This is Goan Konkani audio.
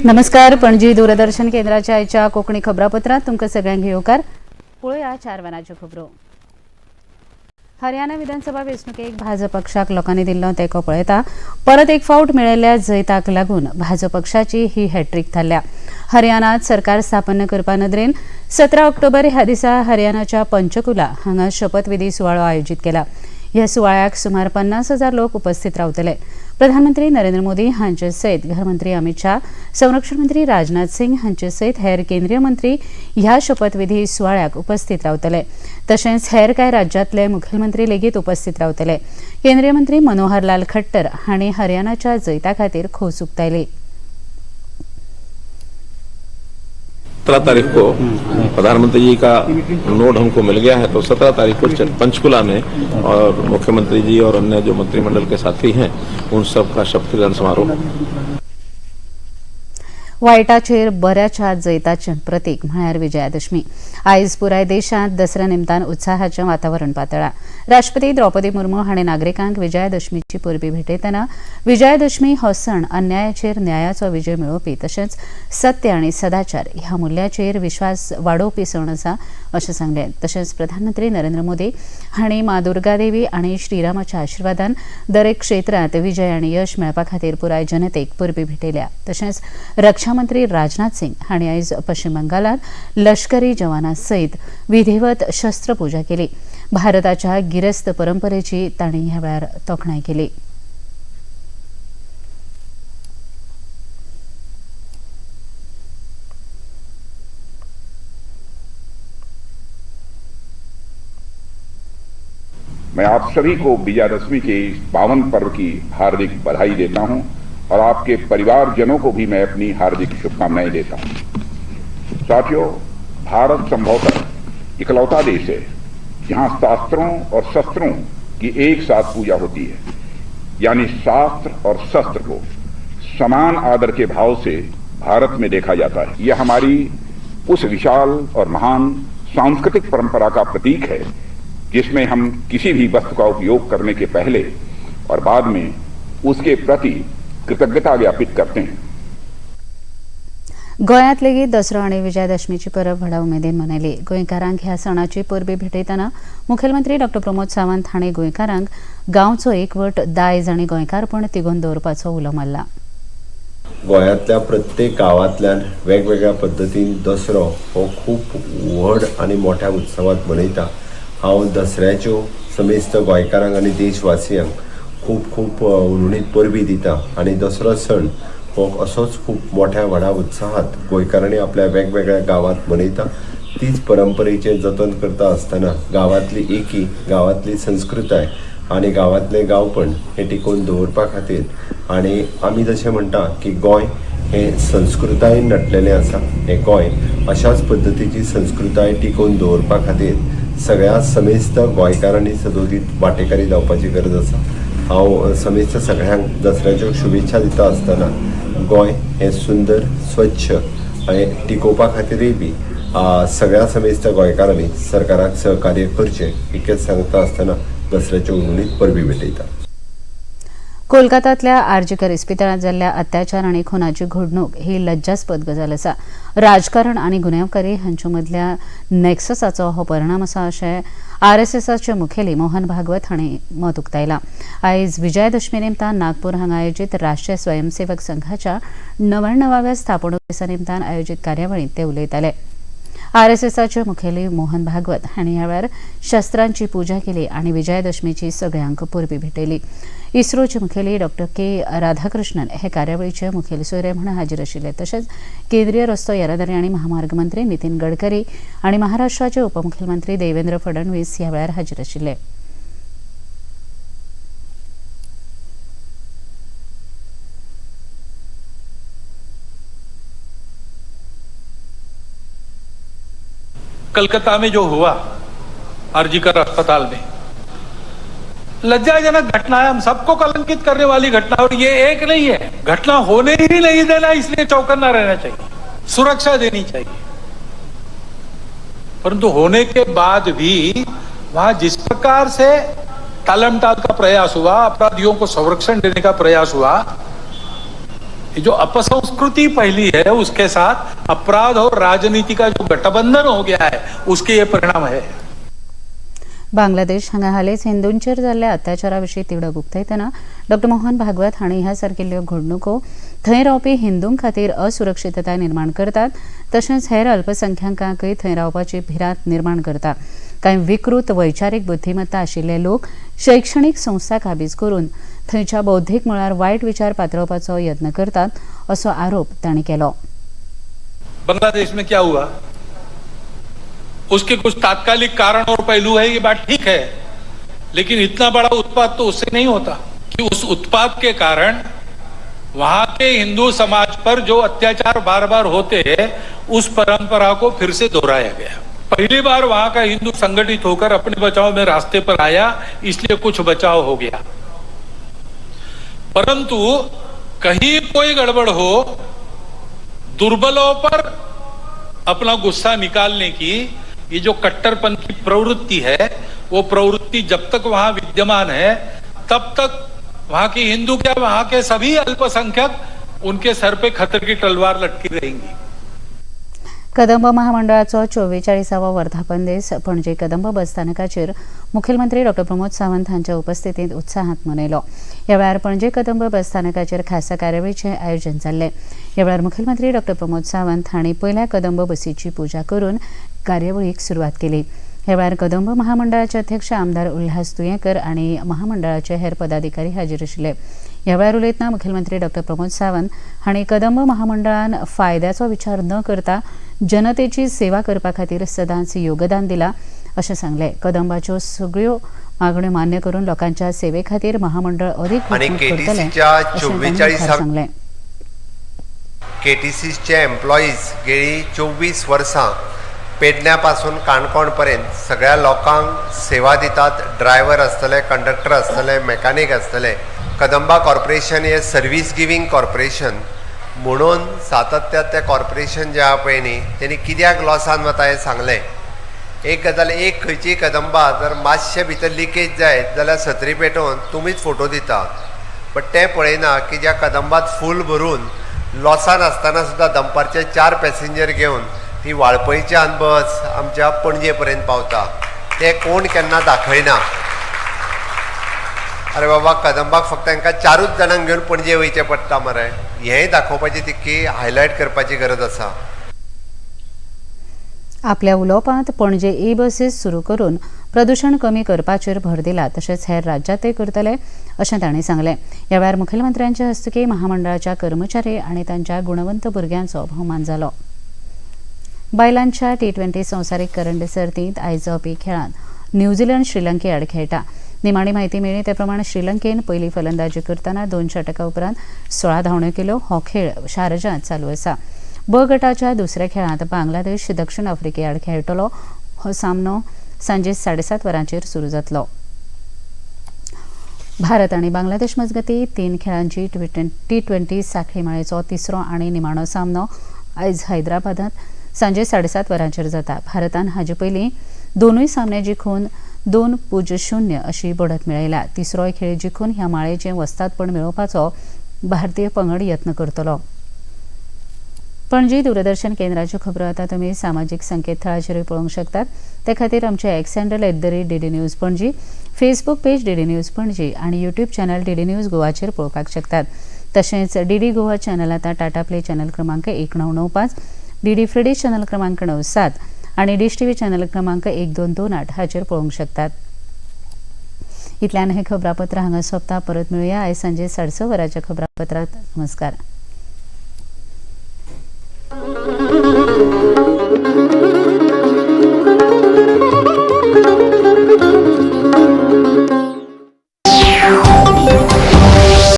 नमस्कार, पणजी दूरदर्शन केंद्राच्या आयच्या कोंकणी खबरापत्रांत तुमकां सगळ्यांक येवकार. पळोवया 4 वरांच्यो खबरो. हरियाणा विधानसभा वेंचणुकेक भाजप पक्षाक लोकांनी दिल्लो तेंको पळयता परत एक फावट मेळिल्ल्या जैताक लागून भाजप पक्षाची ही हॅट्रीक थारल्या. हरियाणात सरकार स्थापन करपा नदरेन 17 ऑक्टोबर ह्या दिसा हरियाणाच्या पंचकुला हांगा शपथविधी सुवाळो आयोजीत केला. ह्या सुवाळ्याक सुमार 50,000 लोक उपस्थित रावतले. प्रधानमंत्री नरेंद्र मोदी हांचे सयत घरमंत्री अमित शाह, संरक्षण मंत्री राजनाथ सिंग हांचे सयत हेर केंद्रीय मंत्री ह्या शपथविधी सुवाळ्याक उपस्थित रावतले. तशेंच हेर कांय राज्यांतले मुखेलमंत्री लेगीत उपस्थित रावतले. केंद्रीय मंत्री मनोहर लाल खट्टर हांणी हरियाणाच्या जैता खातीर खोस उक्तायली. 17 तारीख को प्रधानमंत्री जी का नोट हमको मिल गया है, तो 17 तारीख को पंचकुला में और मुख्यमंत्री जी और अन्य जो मंत्रिमंडल के साथी हैं उन सब का शपथ ग्रहण समारोह. वायटाचेर बऱ्याच्या जैताचें प्रतीक म्हळ्यार विजयादशमी. आयज पुराय देशांत दसऱ्या निमतान उत्साहाचें वातावरण पातळ्ळां. राष्ट्रपती द्रौपदी मुर्मू हांणी नागरिकांक विजयादशमीची परबीं भेटयतना विजयादशमी हो सण अन्यायाचेर न्यायाचो विजय मेळोवपी तशेंच सत्य आनी सदाचार ह्या मुल्याचेर विश्वास वाडोवपी सण आसा अशें सांगलें. तशेंच प्रधानमंत्री नरेंद्र मोदी हांणी मां दुर्गादेवी आनी श्रीरामाच्या आशिर्वादान दरेक क्षेत्रांत विजय आनी यश मेळपा खातीर पुराय जनतेक परबीं भेटयल्या. तशेंच रक्षा मंत्री राजनाथ सिंग हांणी आयज पश्चिम बंगालात लष्करी जवानां सयत विधिवत शस्त्रपूजा केली. भारताच्या गिरेस्त परंपरेची तांणी ह्या वेळार तोखणाय केली. मैं आप सभी को विजयादशमी के इस पावन पर्व की हार्दिक बधाई देता हूं और आपके परिवारजनों को भी मैं अपनी हार्दिक शुभकामनाएं देता हूं। साथियों, भारत संभवतः इकलौता देश है जहां शास्त्रों और शस्त्रों की एक साथ पूजा होती है, यानी शास्त्र और शस्त्र को समान आदर के भाव से भारत में देखा जाता है। यह हमारी उस विशाल और महान सांस्कृतिक परंपरा का प्रतीक है जिसमें हम किसी भी वस्तु का उपयोग करने के पहले और बाद में उसके प्रति कृतज्ञता ज्ञापित करते हैं। गोंयांत लेगीत दसरो आनी विजयादशमीची परब व्हडा उमेदीन मनयली. गोंयकारांक ह्या सणाची परबी भेटयतना मुखेलमंत्री डॉ प्रमोद सावंत हांणी गोंयकारांक गांवचो एकवट, दायज आनी गोंयकारपण तिगोवन दवरपाचो उलो मारला. गोंयांतल्या प्रत्येक गांवांतल्यान वेगवेगळ्या पद्दतीन दसरो हो खूब व्हड आनी मोठ्या उत्सवात मनयता. हांव दसऱ्याच्यो समेस्त गोंयकारांक आनी देशवासियांक खूब खूब हुनहुनीत परबीं दिता आनी दसरो सण हो असोच खूब मोठ्या व्हडा उत्साहात गोंयकारांनी आपल्या वेगवेगळ्या गांवांत मनयता. तीच परंपरेचें जतन करता आसतना गांवांतली एकी, गांवांतली संस्कृताय आनी गांवांतलें गांवपण हें टिकोवन दवरपा खातीर आनी आमी जशें म्हणटा की गोंय हें संस्कृतायेन नटलेलें आसा, हें गोंय अशाच पद्दतीची संस्कृताय टिकोवन दवरपा खातीर सगळ्या समेस्त गोंयकारांनी सदोदीत वांटेकारी जावपाची गरज आसा. हांव समेस्त सगळ्यांक दसऱ्याच्यो शुभेच्छा दिता आसतना गोंय हें सुंदर, स्वच्छ आनी टिकोवपा खातीरय बी सगळ्या समेस्त गोंयकारांनी सरकाराक सहकार्य करचें इतकेंच सांगता आसतना दसऱ्याच्यो हुनहुनीत परबीं भेटयता. कोलकातांतल्या आरजीकर इस्पितळांत जाल्ल्या अत्याचार आनी खुनाची घडणूक ही लज्जास्पद गजाल आसा. राजकारण आनी गुन्यांवकारी हांचे मदल्या नॅक्ससाचो हो परिणाम आसा अशें आरएसएसाचे मुखेली मोहन भागवत हांणी मत उक्तायलां. आयज विजयादशमी निमतान नागपूर हांगा आयोजीत राष्ट्रीय स्वयंसेवक संघाच्या 99व्या स्थापणूक दिसा निमतान आयोजीत कार्यावळींत ते उलयताले. आरएसएसाचे मुखेली मोहन भागवत हांणी ह्या वेळार शस्त्रांची पूजा केली आनी विजयादशमीची सगळ्यांक परबीं भेटयली. इस्रोचे मुखेली डॉ के राधाकृष्णन हे कार्यावळीचे मुखेल सोयरे म्हूण हाजीर आशिल्ले. तशेंच केंद्रीय रस्तो येरादारी आनी महामार्ग मंत्री नितीन गडकरी आनी महाराष्ट्राचे उपमुख्यमंत्री देवेंद्र फडणवीस ह्या वेळार हाजीर आशिल्ले. कलकत्ता में जो हुआ आरजीकर अस्पताल में, लज्जाजनक घटना है, हम सबको कलंकित करने वाली घटना। और ये एक नहीं है, घटना होने ही नहीं देना, इसलिए चौकन्ना रहना चाहिए, सुरक्षा देनी चाहिए। परंतु होने के बाद भी वहां जिस प्रकार से टालम टाल का प्रयास हुआ, अपराधियों को संरक्षण देने का प्रयास हुआ, जो अपसंस्कृति फैली है उसके साथ अपराध और राजनीति का जो गठबंधन हो गया है उसके ये परिणाम है। बांगलादेश हांगा हालींच हिंदूंचेर जाल्ल्या अत्याचारा विशीं तिडक उक्तायतना डॉ मोहन भागवत हांणी ह्या सारकिल्ल्यो घडणुको थंय रावपी हिंदूं खातीर असुरक्षितताय निर्माण करतात, तशेंच हेर अल्पसंख्याकांकय थंय रावपाची भिरांत निर्माण करता। कांय विकृत वैचारीक बुद्धिमत्ता आशिल्ले लोक शैक्षणीक संस्था काबीज करून थंयच्या बौद्धीक मळार वायट विचार पातळोवपाचो यत्न करतात असो आरोप तांणी केलो। बांग्लादेश में क्या हुआ उसके कुछ तात्कालिक कारण और पहलू है, ये बात ठीक है, लेकिन इतना बड़ा उत्पात तो उससे नहीं होता कि उस उत्पात के कारण वहां के हिंदू समाज पर जो अत्याचार बार बार होते हैं उस परंपरा को फिर से दोहराया गया। पहली बार वहां का हिंदू संगठित होकर अपने बचाव में रास्ते पर आया, इसलिए कुछ बचाव हो गया। परंतु कहीं कोई गड़बड़ हो, दुर्बलों पर अपना गुस्सा निकालने की ये जो कट्टरपंथ की प्रवृत्ति है, वो प्रवृत्ति जब तक वहां विद्यमान है तब तक वहां के हिंदू क्या वहां के सभी अल्पसंख्यक उनके सर पे खतरे की तलवार लटकी रहेंगी। कदंब महामंडळाचो 44वो वर्धापन दीस पणजे कदंब बस स्थानकाचेर मुखेलमंत्री डॉ प्रमोद सावंत हांच्या उपस्थितींत उत्साहात मनयलो। ह्या वेळार पणजे कदंब बस स्थानकाचेर खासा कार्यावळीचें आयोजन जाल्लें। ह्या वेळार मुखेलमंत्री डॉ प्रमोद सावंत हांणी पयल्या कदंब बसीची पुजा करून कार्यावळीक सुरवात केली। ह्या वेळार कदंब महामंडळाचे अध्यक्ष आमदार उल्हास तुयेंकर आनी महामंडळाचे हेर पदाधिकारी हाजीर आशिल्ले। ह्या वेळार उलयतना मुखेलमंत्री डॉ प्रमोद सावंत हांणी कदंब महामंडळान फायद्याचो विचार न करता जनतेची सेवा करपा खातीर सदांच योगदान दिला अशें सांगलें। कदंबाच्यो सगळ्यो मागण्यो मान्य करून लोकांच्या सेवे खातीर महामंडळ अदीक घटमूट करतलें अशें तांणी सांगलें। केटीसीचे एम्प्लॉईज गेली 24 वर्सां पेडण्या पासून काणकोण पर्यंत सगळ्या लोकांक सेवा दितात। ड्रायव्हर आसतले, कंडक्टर आसतले, मेकॅनिक आसतले। कदंबा कॉर्पोरेशन हे सर्वीस गिवींग कॉर्पोरेशन म्हणून सातत्यात ते कॉर्पोरेशन जे आहा पळय न्ही तेणी कित्याक लॉसान वता हें सांगलें। एक गजाल, एक खंयची कदंबा जर मातशें भितर लिकेज जायत जाल्यार सत्री पेटोवन तुमीच फोटो दिता, बट तें पळयना की ज्या कदंबात फूल भरून लॉसान आसतना सुद्दां दनपारचे 4 पॅसेंजर घेवन ती वाळपयच्यान बस आमच्या पणजे पर्यंत पावता, ते कोण केन्ना दाखयना। अरे बाबा, कदंबाक फक्त तांकां 4ूच जाणांक घेवन पणजे वयचें पडटा मरे, हेंय दाखोवपाची तितकी हायलायट करपाची गरज आसा। आपल्या उलोवपांत पणजे ई बसीस सुरू करून प्रदूषण कमी करपाचेर भर दिला, तशेंच हेर राज्यांतय करतले अशें तांणी सांगलें। ह्या वेळार मुखेलमंत्र्यांच्या हस्तुकीं महामंडळाच्या कर्मचारी आनी तांच्या गुणवंत भुरग्यांचो भोवमान जालो। बायलांच्या T20 संवसारीक करंड सर्तींत आयज जावपी खेळांत न्यूझीलंड श्रीलंके आड खेळटा। निमाणी म्हायती मेळ्ळी ते प्रमाण श्रीलंकेन पयली फलंदाजी करतना 2 षटकां उपरांत 16 धांवड्यो केल्यो। हो खेळ शारजांत चालू आसा। ब गटाच्या दुसऱ्या खेळांत बांगलादेश दक्षिण आफ्रिके आड खेळटलो। हो सामनो सांजे 7:30 वरांचेर सुरू जातलो। भारत आनी बांगलादेश मजगतीं 3 खेळांची T20 साखळी माळेचो तिसरो आनी निमाणो सामनो आयज हैदराबादांत सांजे 7:30 वरांचेर जाता। भारतान हाजे पयलीं 2 सामने जिखून 2-0 अशी बढत मेळयल्या। तिसरोय खेळ जिखून ह्या माळेचें वस्तादपण मेळोवपाचो भारतीय पंगड यत्न करतलो। पणजी दूरदर्शन केंद्राच्यो खबरो आतां तुमी सामाजीक संकेतथळाचेरूय पळोवंक शकतात। ते खातीर आमचे X handle @DD News Panaji, Facebook page DD News Panaji आनी यूट्यूब चॅनल DD news गोवाचेर पळोवपाक शकतात। तशेंच DD Goa channel आतां टाटा प्ले चॅनल क्रमांक 1995, DD free dish channel क्रमांक 97 आनी डिश टीव्ही चॅनल क्रमांक 1228 हाचेर पळोवंक शकतात। इतल्यान हें खबरापत्र हांगा सोंपता। परत मेळुया आयज सांजे 6:30 वरांच्या खबरापत्रांत। नमस्कार।